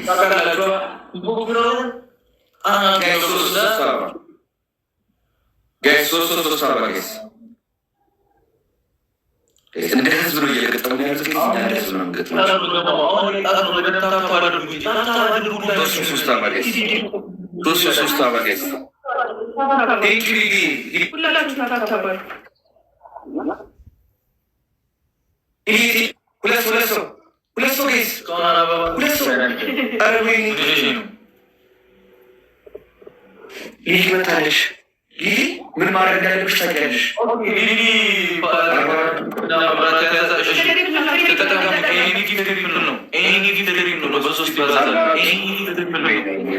ታውቃላችሁ። Guys፣ ሶስት ሶስት አበባ guys፣ ሶስት ሶስት ሶስት አበባ guys። Guys፣ እንደ ህዝብ ነው እየገጠሙ ያሉት guys። እኛ እንደ ህዝብ ነው የምንገጥመው። ሶስት ሶስት አበባ guys፣ ሶስት ሶስት ሶስት አበባ guys። Thank you ሊሊ። ሁላችሁ tap tap አድርጉ። ሊሊ፣ ሁለት ሰው፣ ሁለት ሰው፣ ሁለት ሰው guys፣ ሁለት ሰው። ኧረ ወይኔ፣ ሊሊ መታለሽ። ሊሊ፣ ምን ማድረግ እንዳለብሽ ታውቂያለሽ። ሊሊ triple ነው። Any gift triple ነው። በሶስት ይባዛል። Any gift triple ነው።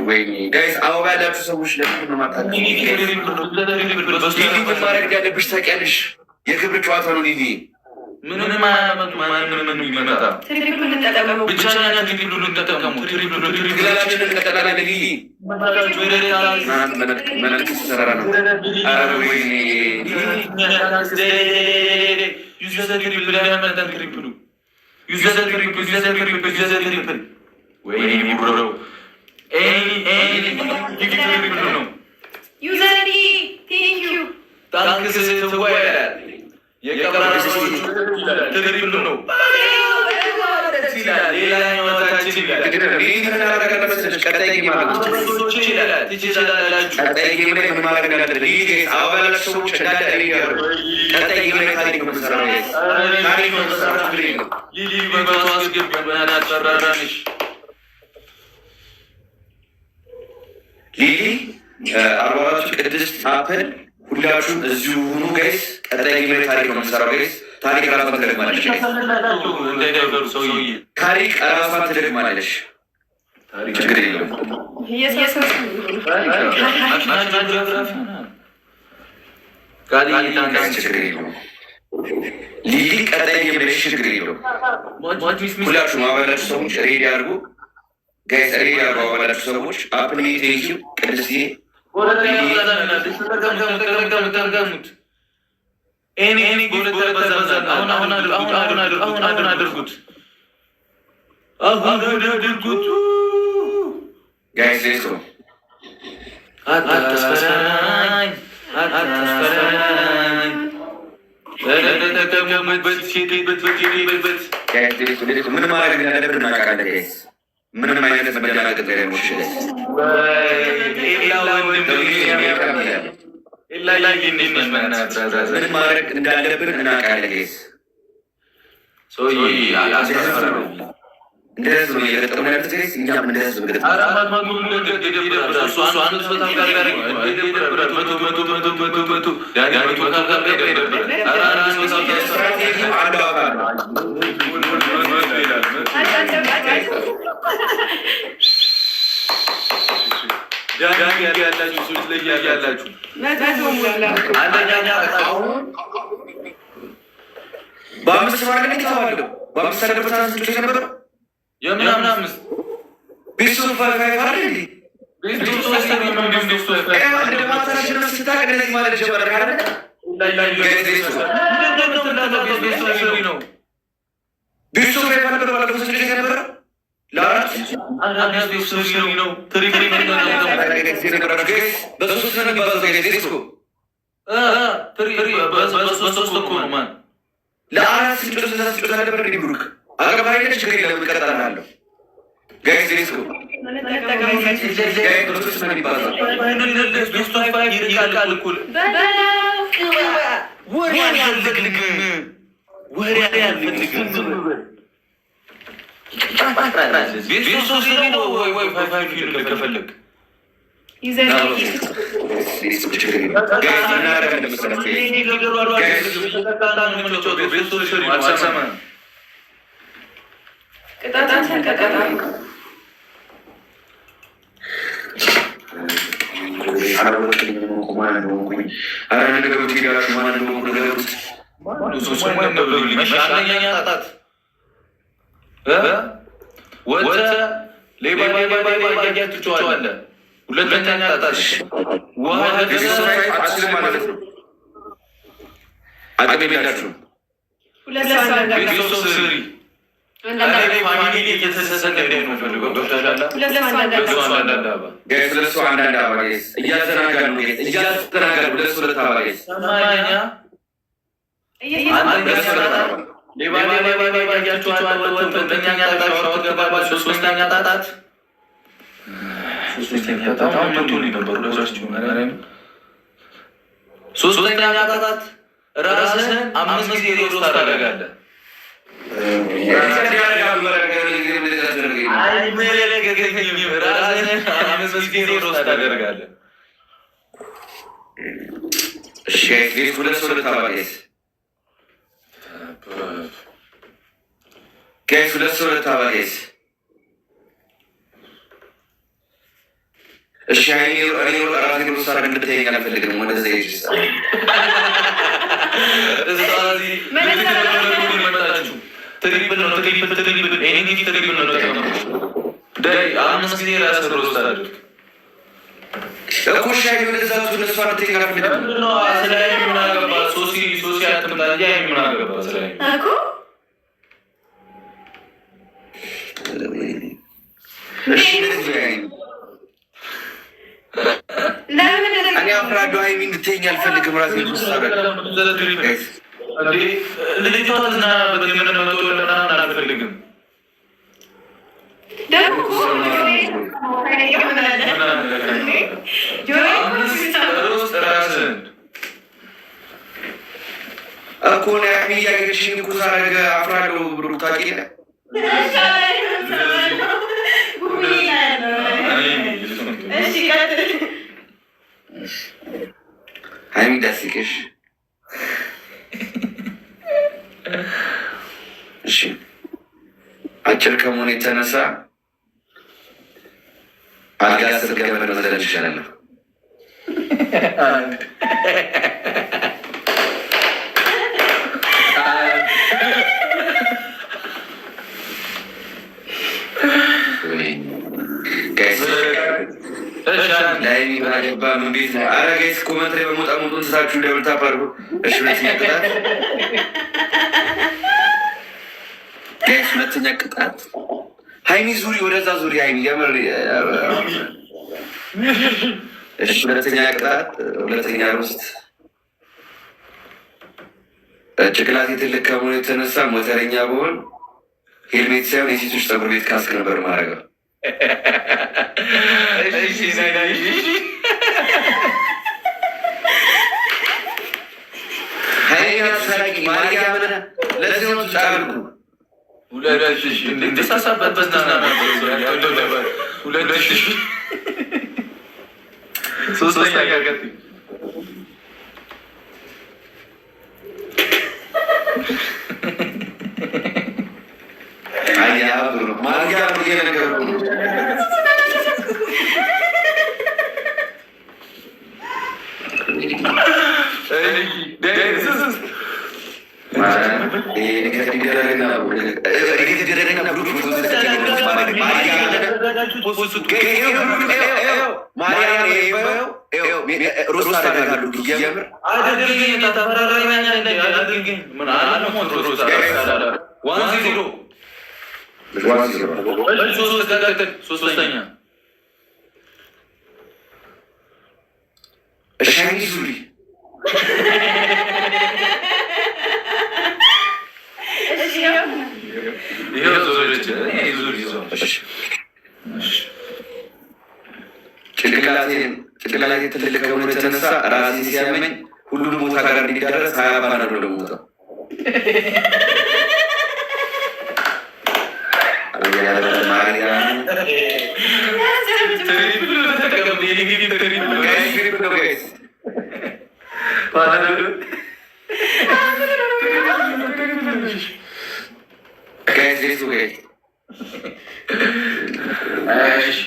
ወይኔ guys፣ አበባ ያላችሁ ሰዎች ለምንድን ነው የማታውቁት? Any gift triple ነው። Triple በሶስት ሊሊ፣ ምን ማድረግ እንዳለብሽ ታውቂያለሽ። የክብር ጨዋታ ነው ሊሊ። ምንም አያመጡ። ማንም ምን ይመጣ Triple እንጠቀመው። ብቻ እኛ triple ኡን እንጠቀሙ። Triple ኡ triple ትግላችንን እንቀጥላለን ሊሊ። መልክ ሰራ ነው። ኧረ ወይኔ። Use the triple፣ ያመጣን triple ኡ። Use the triple፣ use the triple፣ use the triple። ወይኔ bro፣ any gift triple ነው። ዩዘር thank you። Thanks ትወያል የቀብራራ ሰዎች triple ነው ይላል። ሌላኛው ታችን ይላል። ሊሊ፣ ምን እናደርጋለን መሰለሽ? ቀጣይ game አለ። ይላል ትችላላችሁ። ቀጣይ game ላይ ምን ማድረግ እንዳለብን ሊሊ፣ guys፣ አበባ ያላችሁ ሰዎች እንዳለ ready ያደርጉ። ቀጣይ game ላይ ታሪክ ነው የምንሰራው guys። ታሪክ ነው የምንሰራው፣ ችግር የለም። ሊሊ፣ 100 አስገቢ። በናት ፈራራንሽ። ሊሊ፣ 44ቱ፣ ቅድስት፣ አፕል፣ ሁላችሁም እዚሁ ሁኑ guys። ቀጣይ game ላይ ታሪክ ነው የምንሰራው guys። ታሪክ ራሷን ትደግማለች guys። እንዳይደፈሩ ሰውዬ። ታሪክ ራሷን ትደግማለች። ችግር የለውም። የሰው National Geography ቃል። ችግር የለውም። ሊሊ፣ ቀጣይ game ላይ ችግር የለውም። ሁላችሁም አበባ ያላችሁ ሰዎች ready አድርጉ guys፣ ready አድርጉ አበባ ያላችሁ ሰዎች። አፕል፣ thank you ቅድስትዬ። ተጠቀሙት። Any gift ያባዛል። አሁን አሁን አድርጉት። አሁን አድርጉት። አሁን አድርጉት። አሁን አድርጉት። Guys, let's go. አታስፈራኝ፣ አታስፈራኝ። ተጠቀሙበት፣ ሂዱበት፣ ሂዱበት። Guys, let's go, let's go። ምን ማድረግ እንዳለብን እናውቃለን guys። ምንም አይነት መደናገጥ ላይ ነው guys። ኤላ ወንድም ኤላ እንዴት ነሽ? በእናትህ። ምን ማድረግ እንዳለብን እናውቃለን guys። ሰውዬ አስፈራኝ። እንደ ህዝብ ነው እየገጠሙ ያሉት guys። እኛም እንደ ህዝብ ገጥመ አራት መቶ ይደብራል። እሱ አንድ ሰው tap ጋር ይደብራል። 100 100 100 100 100 ዳኒ 100 tap ጋር ይደብራል። ኧረ አንድ ሰው tap ጋር ስትራቴጂ አንዱ አካል ነው። ይላል። ዳኒ ያላችሁ ሰዎች ላይ ያላችሁ 100 ሞላ። አንደኛ አሁን በአምስት ማለት የተባለው በአምስት አለበት ስንጮች ነበረው። የምን አምስት? Best of five five አይደል እንዴ? Best of ሶስት ነው። Best of five። ይኸው እንደማታሸንፍ ስታውቅ እንደዚህ ማለት ጀመረ አይደል? Guys, let's go. Best of three ነው። Best of five ነበር ባለፈው ስንጮች የነበረው ለአራት Best of three ነው። Triple ነው። ጊዜ ነበራችሁ guys። በሶስት ነው የሚባዛው guys። Let's go. በሶስት እኮ ነው ማን። ለአራት ስንጮች ስንት ስንጮች ነበር እንዴ? ብሩክ አቅም አይደለ? ችግር የለም፣ እቀጣልሃለሁ። Guys, let's go. Guys፣ በሶስት ነው የሚባዛው። Best of five ይርቃል እኩል። ወሬ አልፈልግም። ወሬ አልፈልግም። Best of three ነው ወይ five five ይሁን ከፈለግ። ዩዘር። Let's go፣ ችግር የለም guys። ምን እናደርጋለን መሰላችሁ guys? Best of three ነው። አልሰማህም። ቅጣትን ተቀጣ። አላወቅልኝም እኮ ማን እንደሆንኩኝ። ኧረ ንገሩት ሄዳችሁ፣ ማን እንደሆንኩ ንገሩት። አንደኛ ጣት ወጥተህ ሌባ ሌባ ሌባ እያልክ ትጮኻለህ። ሁለተኛ ጣት ውሃ Best of five አትችልም ማለት ነው። አቅም የላችሁም። ሁለት ሰው አንድ Best of three። Family እየተሰሰተ እንዴት ነው ፈልገው ገብቶሻል? ሁለት ሰው አንዳንድ ሁለት ሰው አንዳንድ አበባ። Guys፣ ሁለት ሰው አንዳንድ አበባ guys። እያዘናጋሉ ነው guys፣ እያዘናጋሉ። ሁለት ሰው ሁለት አበባ guys። ሰማኛ። እየሰማ ሁለት ሰው ሁለት አበባ። ሌባ ሌባ ሌባ እያችሁ አትወጡም። ሁለተኛ ጣት ሻወር ትገባላችሁ። ሶስተኛ ጣት፣ ሶስተኛ ጣት አሁን መቶልኝ ነበር። ሁለታችሁ ማርያምን። ሶስተኛ ጣት ራስህን አምስት ጊዜ roast ታደርጋለህ። አይመለከተኝም። ራስህን አምስት ጊዜ roast ታደርጋለህ። እሺ guys፣ ሁለት ሰው ሁለት አበባ guys። Guys፣ ሁለት ሰው ሁለት አበባ guys። እሺ እኔ ራሴን roast አድርግ እንድትይኝ አልፈልግም። ወደዛ ሂጅ። መጣችሁ። Triple ነው፣ triple፣ triple፣ any triple ነው። ተቀምጡ። ዳይ አምስት ጊዜ ራስህን roast አድርግ። እኮ እሺ ሀይሚ ወደዛ ትሁን፣ እሷ እንድትይኝ አልፈልግም። ምንድነው? ስለ ሀይሚ ምን አገባ? ሶሲ፣ ሶሲ አትምጣ እንጂ ሀይሚ ምን አገባ ስለ ሀይሚ? እኮ። እሺ እንደዚህ በይ ሀይሚ። ለምን? እኔ አፍራለሁ። ሀይሚ እንድትይኝ አልፈልግም። ራሴን roast አደርግ guys። ልጅቷ ትዝናናበት። የምን መቶ ምናምን አልፈልግም። ደግሞ እኮ ጆሮ አምስት roast ራስህን። እኮ እኔ ሀይሚ እያየችኝ እኮ ሳደርግ አፍራለሁ። ብሩ ታውቂ የለ። እሺ ቀጥል። ሀይሚ እንዳስቅሽ እሺ። አጭር ከመሆኑ የተነሳ አልጋ ስር ገመድ መዝለል እችላለሁ። አንድ፣ አንድ። Guys። እሺ አንድ። ለሀይሚ ባገባ ምን ቤት ነው? አረ guys፣ comment ላይ በመውጣ ሙጡን ትታችሁ double tap አድርጉ። እሺ ሁለተኛ ቅጣት guys፣ ሁለተኛ ቅጣት። ሀይሚ ዙሪ፣ ወደዛ ዙሪ። ሀይሚ የምር። እሺ ሁለተኛ ቅጣት፣ ሁለተኛ roast። ጭቅላቴ ትልቅ ከመሆኑ የተነሳ ሞተረኛ በሆን ሄልሜት ሳይሆን የሴቶች ፀጉር ቤት ካስክ ነበር ማድረገው። እሺ ናይ፣ እሺ። ሀይሚ አትሳቂ፣ ማርያምን ለዚህ ነው ጫልኩ። 2000 እንዴ? ተሳሳበት ተዝናና ነበር። 2000። ሶስተኛ ቀጥይ። አያ ብሩ ማርያም እየነገርኩህ ነው። ይሄ ንገት ይደረግና ንገት ይደረግና ብሩክ ማርያም roast አደርጋለሁ የምር። አድርገኝ፣ ተፈራራኛለህ። አድርገኝ። ምን አልሞት roast 1-0። ሶስት ቀጥል። ሶስተኛ። እሺ ሀይሚ ዙሪ። እሺ። ይኸው ዞረች። ዙሪ ዞ። ጭንቅላቴ ትልቅ ከመሆኑ የተነሳ ራሴን ሲያመኝ ሁሉም ቦታ ጋር እንዲዳረስ 20 ባናዶ ነው የምወጣው። ማርያምን። Triple ተጠቀም። የግቢ triple። Guys፣ triple ነው guys። ፓናዶል። Guys, let's go guys። እሺ።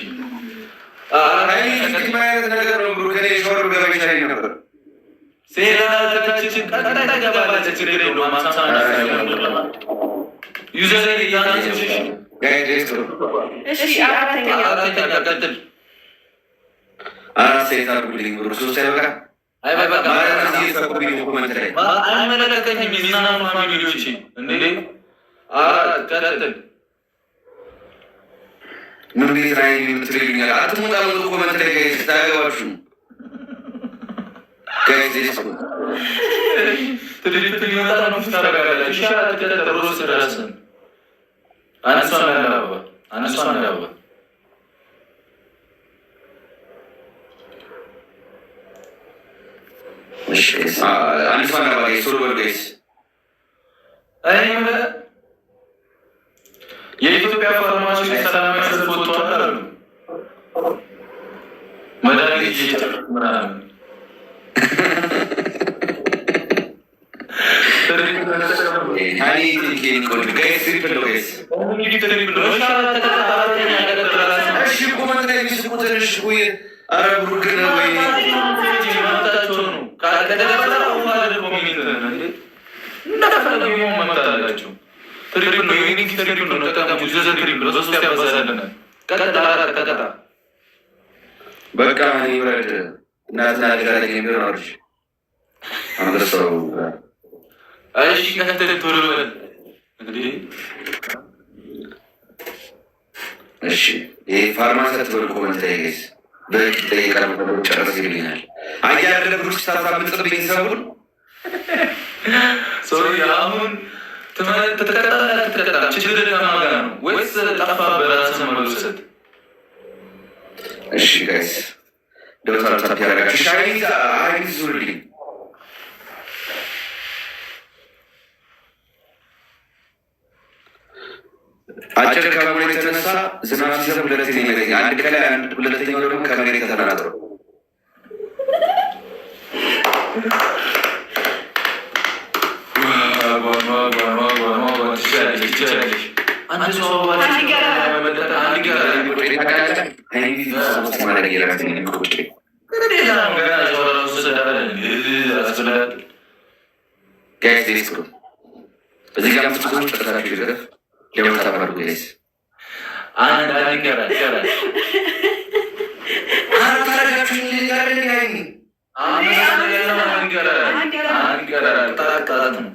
ሀይሚ ምን አይነት ነገር ነው ብሩ? ከእኔ ሻወር ብገባ ይሻለኝ ነበር። ሴራታችን ቀጣይ ገባለች። ችግር የለውም። 50 user ያንስሽ። Guys, let's go። እሺ አራተኛ። አራተኛ ቀጥል። አራት ሴት አድርጉልኝ ብሩ። ሶስት አይበቃ? አይ በቃ። ማርያም እዚህ እየሳቁብኝ ነው comment ላይ። አይመለከተኝም። ይዝናኑ family ዎቼ እንዴ። አራት ቀጥል። ምን ቤት ላይ የምትሉ ይሉኛል። አትሞጣ comment ላይ guys፣ ታያገባችሁ guys። Triple ይመጣ ነው። ታረጋጋለህ። እሺ፣ አትቀጠር። ሮስ ራስን አንድ ሰው አንድ አበባ፣ አንድ ሰው አንድ አበባ። እሺ guys፣ አንድ ሰው አንድ አበባ guys፣ ቶሎ በሉ guys። እኔ የምልህ የኢትዮጵያ ፋርማሲዎች ሰላማዊ ሰልፍ ወጥተዋል አሉ። መድኃኒት እየጨረሱ ምናምን። ሀኒ thank you ቆንጆ። Guys, triple ነው guys። እሺ፣ comment ላይ የሚስቁትን እሺ፣ ቆይ፣ ኧረ ብሩክ ነው ወይ? መብታቸው ነው። ከተቀጠረ እንደፈለጉ መብት አላቸው። Triple ነው፣ unique triple ነው። ተጠቀሙ። use the triple በሶስት ያባዛልናል። ቀጣ፣ አራት ቀጣ። በቃ እኔ ውረድ። እናትና ልጅ አለኝ የሚሆን አውርጅ አንበሳው። እሺ፣ ቀጥል፣ ቶሎ በል እንዴ። እሺ፣ ይሄ ፋርማሲ አትበሉ comment ላይ guys። በህግ ይጠየቃል። ጨረስ ይሉኛል። አየህ አይደለ ብሩክ ስታሳምጽ ቤተሰቡን። ሰውዬ አሁን ትቀጣለህ አትቀጣም? ችግር ከማን ጋር ነው? ወይስ ጠፋ በራስህ መውሰድ? እሺ guys፣ double tap ያደረጋችሁ እሺ። ሀይሚ ሀይሚ ዙርልኝ። አጭር ከመሆኑ የተነሳ ዝናብ ሲዘንብ ሁለት ይመለኝ፣ አንድ ከላይ አንድ፣ ሁለተኛው ደግሞ ከመሬት ተፈናጥሮ። ትችላለች፣ ትችላለች። አንድ ሰው አበባ አንድ ይቀራል። ሀይሚ ሶስት ማድረግ የራሴን ቁጭ ግዴታ ነው። ገና ሰው ራሱ ስላለ አስብላል። Guys, let's go። እዚህ ጋር አምስት ሰዎች ጥርሳችሁ ይረፍ። Double tap አድርጉ guys። አንድ አንድ ይቀራል፣ ይቀራል። አራት አደረጋችሁ ያለ ሀይሚ። አምስት ነው። አንድ ይቀራል፣ አንድ ይቀራል። ቅጣት ቅጣት ነው።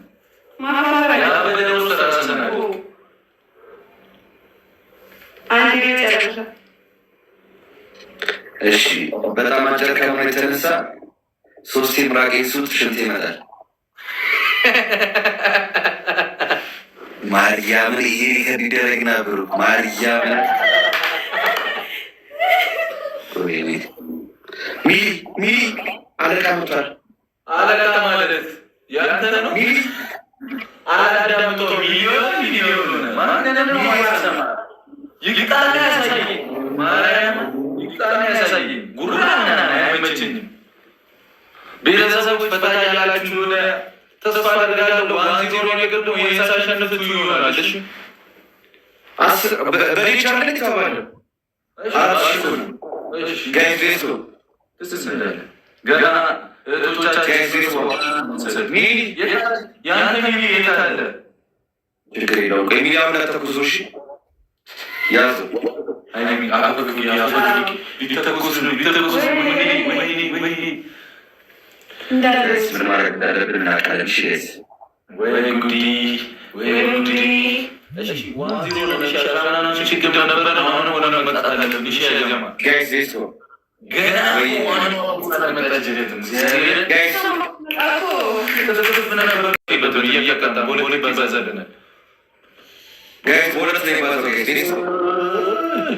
ማፈሪያ። ያበደ ውስጥ ራስህን አድርግ። አንድ የመጨረሻ። እሺ፣ በጣም አጭር ከመሆኑ የተነሳ ሶስቴ ምራቄን ስውጥ ሽንት ይመጣል። ማርያምን ይሄ record ይደረግና ብሩክ ማርያምን ወይኔ ሚሊ ሚሊ አለቃ መጥቷል። አለቃ ማለት ያንተ ነው። ሚሊ። አላዳምጠው ሚሊዮን ሚሊዮን ሆነ። ማንንም ነው ማይሰማ። ይቅጣና ያሳየኝ፣ ማርያም ይቅጣና ያሳየኝ። ጉራ አይመቸኝም። ቤተሰቦች ፈታ ያላችሁ እንደሆነ ተስፋ አደርጋለሁ። 1-0 ነገር ደግሞ ይሄን ሳሸንፍ two ይሆናል። እሺ። 10 በሬቻ ላይ ተባለ 4000 እኮ ነው። እሺ። Guys, let's go. ደስ እንዳለ ገና እህቶቻችን Guys, let's go. ሚሊ። ያንተ ሚሊ የት አለ? ችግር የለውም። ቆይ ሚሊ አሁን አተኩሶ እሺ ያዙ። አይሚ አፈግፍጊ፣ አፈግፍጊ። ሊተኮስ ነው፣ ሊተኮስ ነው። ወይኔ ወይኔ ወይኔ! እንዳለ Guys፣ ምን ማድረግ እንዳለብን እናውቃለን። እሺ guys። ወይ ጉዲ፣ ወይ ጉዲ! እሺ፣ 1-0 ነው። እሺ፣ 10 ምናምን ችግር ነበረ። አሁን ሆነ መቅጣት አለብን። እሺ ያጀማ Guys, let's go. ገና እግዚአብሔር Guys. እየቀጣ በሁለት ይባዛልናል። Guys፣ በሁለት ነው የሚባዛው። Guys, let's go.